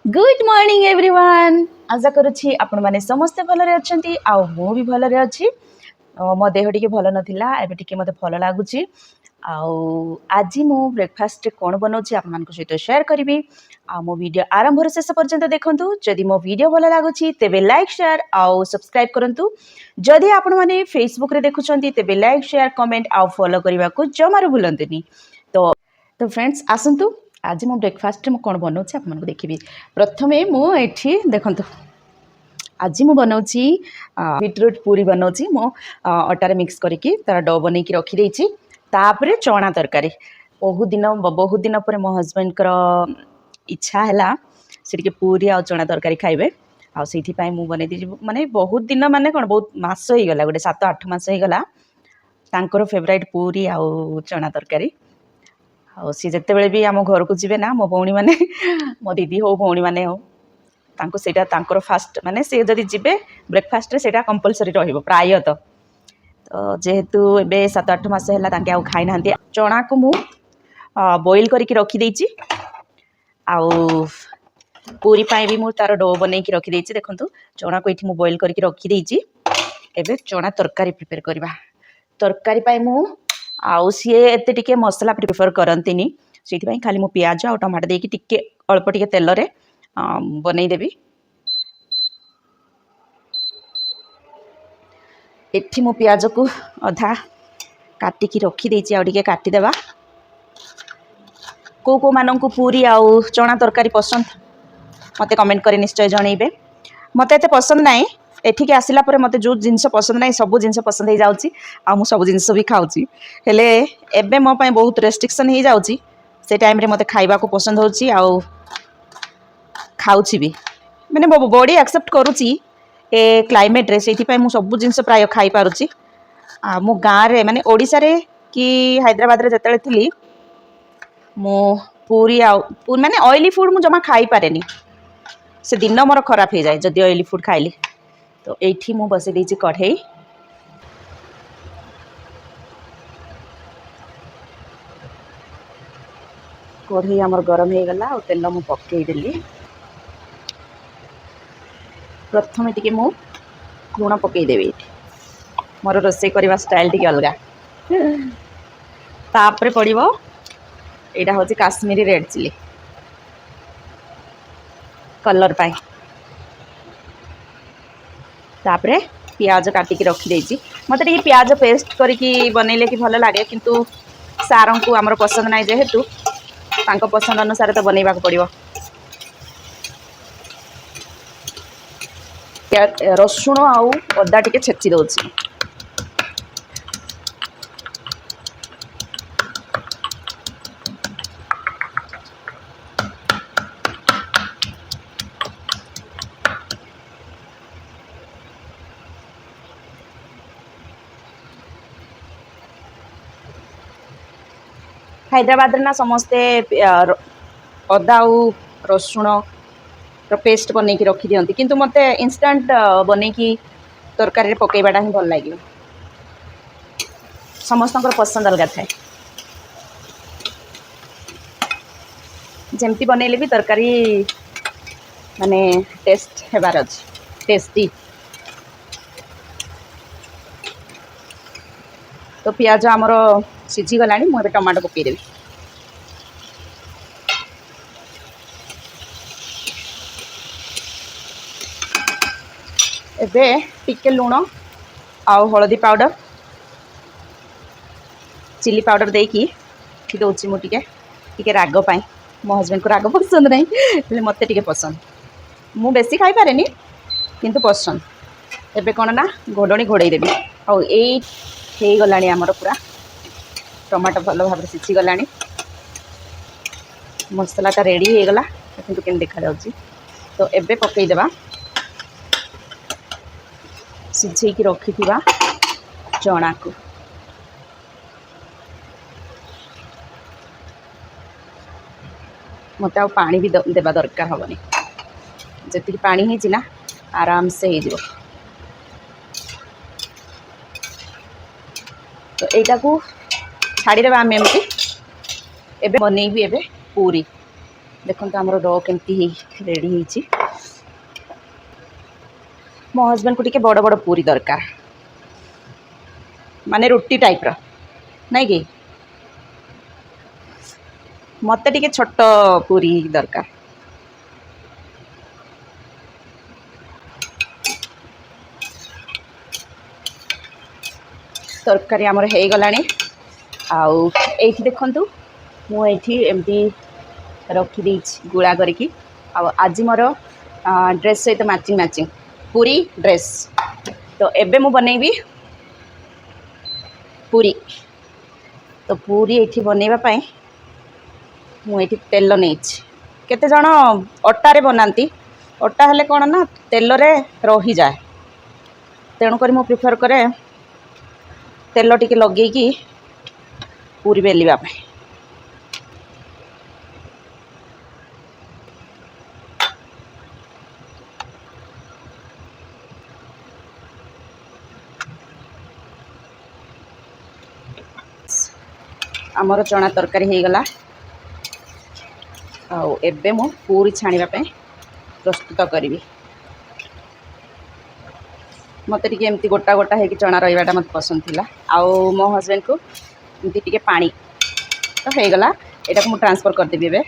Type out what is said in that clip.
Good morning everyone. ଆଶା କରୁଛି ଆପଣମାନେ ସମସ୍ତେ ଭଲରେ ଅଛନ୍ତି ଆଉ ମୁଁ ବି ଭଲରେ ଅଛି। ମୋ ଦେହ ଟିକେ ଭଲ ନଥିଲା, ଏବେ ଟିକେ ମୋତେ ଭଲ ଲାଗୁଛି। ଆଉ ଆଜି ମୁଁ ବ୍ରେକଫାଷ୍ଟରେ କ'ଣ ବନାଉଛି ଆପଣମାନଙ୍କ ସହିତ ସେୟାର କରିବି। ଆଉ ମୋ ଭିଡ଼ିଓ ଆରମ୍ଭରୁ ଶେଷ ପର୍ଯ୍ୟନ୍ତ ଦେଖନ୍ତୁ। ଯଦି ମୋ ଭିଡ଼ିଓ ଭଲ ଲାଗୁଛି ତେବେ ଲାଇକ୍, ସେୟାର ଆଉ ସବସ୍କ୍ରାଇବ୍ କରନ୍ତୁ। ଯଦି ଆପଣମାନେ ଫେସବୁକ୍ରେ ଦେଖୁଛନ୍ତି ତେବେ ଲାଇକ୍, ସେୟାର, କମେଣ୍ଟ ଆଉ ଫଲୋ କରିବାକୁ ଜମାରୁ ଭୁଲନ୍ତୁନି। ତ ତ ଫ୍ରେଣ୍ଡସ୍, ଆସନ୍ତୁ ଆଜି ମୋ ବ୍ରେକଫାଷ୍ଟରେ ମୁଁ କ'ଣ ବନାଉଛି ଆପଣମାନଙ୍କୁ ଦେଖିବି। ପ୍ରଥମେ ମୁଁ ଏଠି ଦେଖନ୍ତୁ, ଆଜି ମୁଁ ବନାଉଛି ବିଟରୁଟ୍ ପୁରୀ ବନାଉଛି। ମୁଁ ଅଟାରେ ମିକ୍ସ କରିକି ତାର do ବନେଇକି ରଖିଦେଇଛି। ତାପରେ ଚଣା ତରକାରୀ। ବହୁତ ଦିନ ବହୁତ ଦିନ ପରେ ମୋ ହଜବେଣ୍ଡଙ୍କର ଇଚ୍ଛା ହେଲା ସେ ଟିକେ ପୁରୀ ଆଉ ଚଣା ତରକାରୀ ଖାଇବେ, ଆଉ ସେଇଥିପାଇଁ ମୁଁ ବନେଇ ଦେଇଛି। ମାନେ ବହୁତ ଦିନ ମାନେ କ'ଣ, ବହୁତ ମାସ ହେଇଗଲା, ଗୋଟେ 7-8 ମାସ ହେଇଗଲା। ତାଙ୍କର ଫେଭରାଇଟ୍ ପୁରୀ ଆଉ ଚଣା ତରକାରୀ। ଆଉ ସିଏ ଯେତେବେଳେ ବି ଆମ ଘରକୁ ଯିବେ ନା, ମୋ ଭଉଣୀମାନେ, ମୋ ଦିଦି ହଉ, ଭଉଣୀମାନେ ହଉ, ତାଙ୍କୁ ସେଇଟା ତାଙ୍କର ଫାଷ୍ଟ, ମାନେ ସେ ଯଦି ଯିବେ ବ୍ରେକଫାଷ୍ଟରେ ସେଇଟା କମ୍ପଲସରି ରହିବ ପ୍ରାୟତଃ। ତ ଯେହେତୁ ଏବେ 7-8 ମାସ ହେଲା ତାଙ୍କେ ଆଉ ଖାଇନାହାନ୍ତି, ଚଣାକୁ ମୁଁ ବଏଲ୍ କରିକି ରଖିଦେଇଛି ଆଉ ପୁରୀ ପାଇଁ ବି ମୁଁ ତାର do ବନେଇକି ରଖିଦେଇଛି। ଦେଖନ୍ତୁ, ଚଣାକୁ ଏଇଠି ମୁଁ ବଏଲ୍ କରିକି ରଖିଦେଇଛି। ଏବେ ଚଣା ତରକାରୀ ପ୍ରିପେୟାର କରିବା। ତରକାରୀ ପାଇଁ ମୁଁ ଆଉ ସିଏ ଏତେ ଟିକେ ମସଲା ପ୍ରିଫର କରନ୍ତିନି, ସେଇଥିପାଇଁ ଖାଲି ମୁଁ ପିଆଜ ଆଉ ଟମାଟୋ ଦେଇକି ଟିକେ ଅଳ୍ପ ଟିକେ ତେଲରେ ବନେଇଦେବି। ଏଠି ମୁଁ ପିଆଜକୁ ଅଧା କାଟିକି ରଖିଦେଇଛି, ଆଉ ଟିକେ କାଟିଦେବା। କେଉଁ କେଉଁମାନଙ୍କୁ ପୁରୀ ଆଉ ଚଣା ତରକାରୀ ପସନ୍ଦ ମୋତେ କମେଣ୍ଟ କରି ନିଶ୍ଚୟ ଜଣେଇବେ। ମୋତେ ଏତେ ପସନ୍ଦ ନାହିଁ। ଏଠିକି ଆସିଲା ପରେ ମୋତେ ଯେଉଁ ଜିନିଷ ପସନ୍ଦ ନାହିଁ ସବୁ ଜିନିଷ ପସନ୍ଦ ହେଇଯାଉଛି ଆଉ ମୁଁ ସବୁ ଜିନିଷ ବି ଖାଉଛି। ହେଲେ ଏବେ ମୋ ପାଇଁ ବହୁତ ରେଷ୍ଟ୍ରିକ୍ସନ୍ ହେଇଯାଉଛି। ସେ ଟାଇମ୍ରେ ମୋତେ ଖାଇବାକୁ ପସନ୍ଦ ହେଉଛି ଆଉ ଖାଉଛି ବି, ମାନେ ମୋ ବଡ଼ି ଆକ୍ସେପ୍ଟ କରୁଛି ଏ କ୍ଲାଇମେଟ୍ରେ, ସେଇଥିପାଇଁ ମୁଁ ସବୁ ଜିନିଷ ପ୍ରାୟ ଖାଇପାରୁଛି। ଆଉ ମୁଁ ଗାଁରେ, ମାନେ ଓଡ଼ିଶାରେ କି ହାଇଦ୍ରାବାଦରେ ଯେତେବେଳେ ଥିଲି, ମୁଁ ପୁରୀ ଆଉ ମାନେ ଅଏଲି ଫୁଡ଼୍ ମୁଁ ଜମା ଖାଇପାରେନି। ସେ ଦିନ ମୋର ଖରାପ ହେଇଯାଏ ଯଦି ଅଏଲି ଫୁଡ଼୍ ଖାଇଲି। ତ ଏଇଠି ମୁଁ ବସେଇ ଦେଇଛି କଢ଼େଇ। କଢ଼େଇ ଆମର ଗରମ ହେଇଗଲା ଆଉ ତେଲ ମୁଁ ପକେଇଦେଲି। ପ୍ରଥମେ ଟିକେ ମୁଁ ଲୁଣ ପକେଇଦେବି ଏଇଠି। ମୋର ରୋଷେଇ କରିବା ଷ୍ଟାଇଲ୍ ଟିକେ ଅଲଗା। ତାପରେ ପଡ଼ିବ, ଏଇଟା ହେଉଛି କାଶ୍ମୀରୀ ରେଡ଼୍ ଚିଲି କଲର୍ ପାଇଁ। ତାପରେ ପିଆଜ କାଟିକି ରଖିଦେଇଛି। ମୋତେ ଟିକେ ପିଆଜ ପେଷ୍ଟ କରିକି ବନେଇଲେ କି ଭଲ ଲାଗେ, କିନ୍ତୁ ସାରଙ୍କୁ ଆମର ପସନ୍ଦ ନାହିଁ। ଯେହେତୁ ତାଙ୍କ ପସନ୍ଦ ଅନୁସାରେ ତ ବନେଇବାକୁ ପଡ଼ିବ। ରସୁଣ ଆଉ ଅଦା ଟିକେ ଛେଚି ଦେଉଛି। ହାଇଦ୍ରାବାଦରେ ନା ସମସ୍ତେ ଅଦା ଆଉ ରସୁଣର ପେଷ୍ଟ ବନେଇକି ରଖିଦିଅନ୍ତି, କିନ୍ତୁ ମୋତେ ଇନଷ୍ଟାଣ୍ଟ ବନେଇକି ତରକାରୀରେ ପକେଇବାଟା ହିଁ ଭଲ ଲାଗିବ। ସମସ୍ତଙ୍କର ପସନ୍ଦ ଅଲଗା ଥାଏ। ଯେମିତି ବନେଇଲେ ବି ତରକାରୀ ମାନେ ଟେଷ୍ଟ ହେବାର ଅଛି, ଟେଷ୍ଟି। ତ ପିଆଜ ଆମର ସିଝିଗଲାଣି, ମୁଁ ଏବେ ଟମାଟୋ ପକେଇଦେବି। ଏବେ ଟିକେ ଲୁଣ ଆଉ ହଳଦୀ ପାଉଡ଼ର, ଚିଲି ପାଉଡ଼ର ଦେଇକି ଏଠି ଦେଉଛି ମୁଁ ଟିକେ ଟିକେ ରାଗ ପାଇଁ। ମୋ ହଜବେଣ୍ଡକୁ ରାଗ ପସନ୍ଦ ନାହିଁ, ହେଲେ ମୋତେ ଟିକେ ପସନ୍ଦ। ମୁଁ ବେଶୀ ଖାଇପାରେନି କିନ୍ତୁ ପସନ୍ଦ। ଏବେ କ'ଣ ନା ଘୋଡ଼ଣୀ ଘୋଡ଼େଇ ଦେବି। ଆଉ ଏଇ ହେଇଗଲାଣି ଆମର, ପୁରା ଟମାଟୋ ଭଲ ଭାବରେ ସିଝିଗଲାଣି, ମସଲାଟା ରେଡ଼ି ହେଇଗଲା। ଦେଖନ୍ତୁ କେମିତି ଦେଖାଯାଉଛି। ତ ଏବେ ପକେଇଦେବା ସିଝେଇକି ରଖିଥିବା ଚଣାକୁ। ମୋତେ ଆଉ ପାଣି ବି ଦେବା ଦରକାର ହେବନି। ଯେତିକି ପାଣି ହେଇଛି ନା, ଆରାମସେ ହେଇଯିବ। ତ ଏଇଟାକୁ ଛାଡ଼ିଦେବା ଆମେ ଏମିତି। ଏବେ ବନେଇବି ଏବେ ପୁରୀ। ଦେଖନ୍ତୁ ଆମର do କେମିତି ହେଇ ରେଡ଼ି ହେଇଛି। ମୋ ହଜବେଣ୍ଡକୁ ଟିକେ ବଡ଼ ବଡ଼ ପୁରୀ ଦରକାର, ମାନେ ରୁଟି ଟାଇପ୍ର, ନାଇଁ କି? ମୋତେ ଟିକେ ଛୋଟ ପୁରୀ ଦରକାର। ତରକାରୀ ଆମର ହେଇଗଲାଣି। ଆଉ ଏଇଠି ଦେଖନ୍ତୁ, ମୁଁ ଏଇଠି ଏମିତି ରଖିଦେଇଛି ଗୁଳା କରିକି। ଆଉ ଆଜି ମୋର ଡ୍ରେସ୍ ସହିତ ମ୍ୟାଚିଂ ମ୍ୟାଚିଂ ପୁରୀ ଡ୍ରେସ୍। ତ ଏବେ ମୁଁ ବନେଇବି ପୁରୀ। ତ ପୁରୀ ଏଇଠି ବନେଇବା ପାଇଁ ମୁଁ ଏଇଠି ତେଲ ନେଇଛି। କେତେ ଜଣ ଅଟାରେ ବନାନ୍ତି। ଅଟା ହେଲେ କ'ଣ ନା ତେଲରେ ରହିଯାଏ, ତେଣୁକରି ମୁଁ ପ୍ରିଫର୍ କରେ ତେଲ ଟିକେ ଲଗେଇକି ପୁରୀ ବେଲିବା ପାଇଁ। ଆମର ଚଣା ତରକାରୀ ହେଇଗଲା। ଆଉ ଏବେ ମୁଁ ପୁରୀ ଛାଣିବା ପାଇଁ ପ୍ରସ୍ତୁତ କରିବି। ମୋତେ ଟିକେ ଏମିତି ଗୋଟା ଗୋଟା ହେଇକି ଚଣା ରହିବାଟା ମୋତେ ପସନ୍ଦ ଥିଲା, ଆଉ ମୋ ହଜବେଣ୍ଡକୁ ଏମିତି ଟିକେ ପାଣି। ତ ହେଇଗଲା, ଏଇଟାକୁ ମୁଁ ଟ୍ରାନ୍ସଫର୍ କରିଦେବି ଏବେ।